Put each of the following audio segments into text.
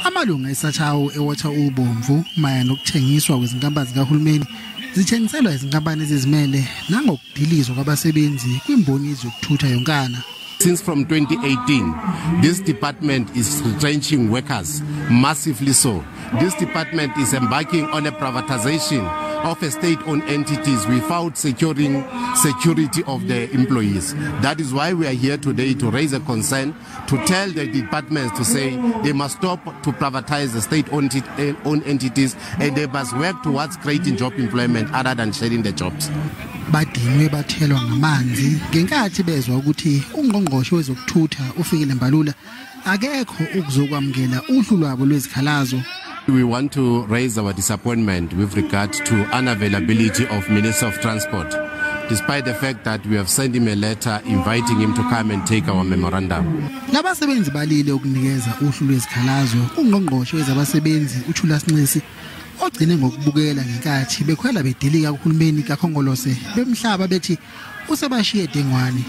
Amalunga eSACHAWU ewotha ubomvu mayelana nokuthengiswa kwezinkampani zikahulumeni zithengiselwa izinkampani ezizimele nangokudilizwa kwabasebenzi kwimboni yezokuthutha yonkana. Since from 2018, this department is retrenching workers, massively so. This department is embarking on a privatization of state-owned entities without securing security of the employees. That is why we are here today, to raise a concern, to tell the departments to say they must stop to privatize the state-owned entities and they must work towards creating job employment other than sharing the jobs. Badinwe bathelwa ngamanzi ngenkathi bezwa ukuthi ungqongqoshe wezokuthutha uFikile Mbalula akekho ukuzokwamukela uhlu lwabo lwezikhalazo. We want to raise our disappointment with regard to unavailability of Minister of Transport, despite the fact that we have sent him a letter inviting him to come and take our memorandum. Labasebenzi balile ukunikeza uhlu lwezikhalazo ungqongqoshe wezabasebenzi uThulas Nxesi, ogcine ngokubukela ngenkathi bekhwela bedilika kuhulumeni kaKhongolose bemhlaba bethi usebashiye dengwane.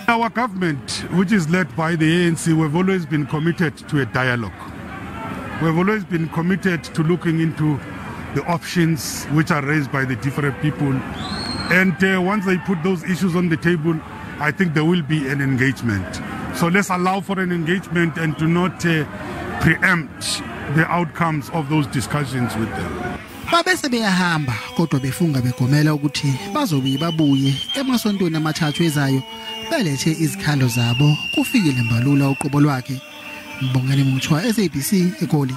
Our government, which is led by the ANC, we've always been committed to a dialogue. We've always been committed to looking into the options which are raised by the different people. And once they put those issues on the table, I think there will be an engagement. So let's allow for an engagement and do not preempt the outcomes of those discussions with them. Babese beyahamba kodwa befunga begomela ukuthi bazobuye babuye emasontweni amathathu ezayo belethe izikhalo zabo kuFikile Mbalula uqobo lwakhe. Mbongeni Muthwa, SABC, eGoli.